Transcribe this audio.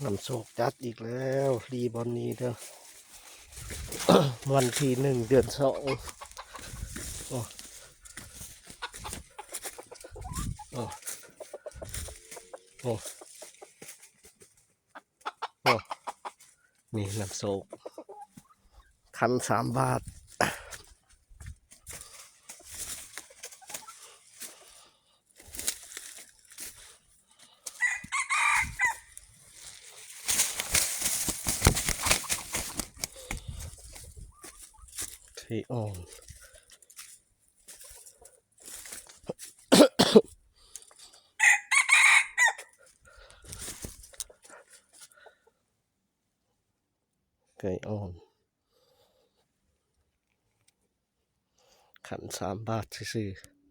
ນຳໂຊກຈັດອີກແລ້ວ ລີບ່ອນນີ້ເດີ ວັນທີໜຶ່ງ ເດືອນສອງ ໂອ້ ໂອ້ ໂອ້ ໂອ້ ນີ້ນຳໂຊກ ຂັນສາມບາດ ໄກ່ອ່ອນ ໄກ່ອ່ອນ ຂັນສາມບາດຊື່ໆ.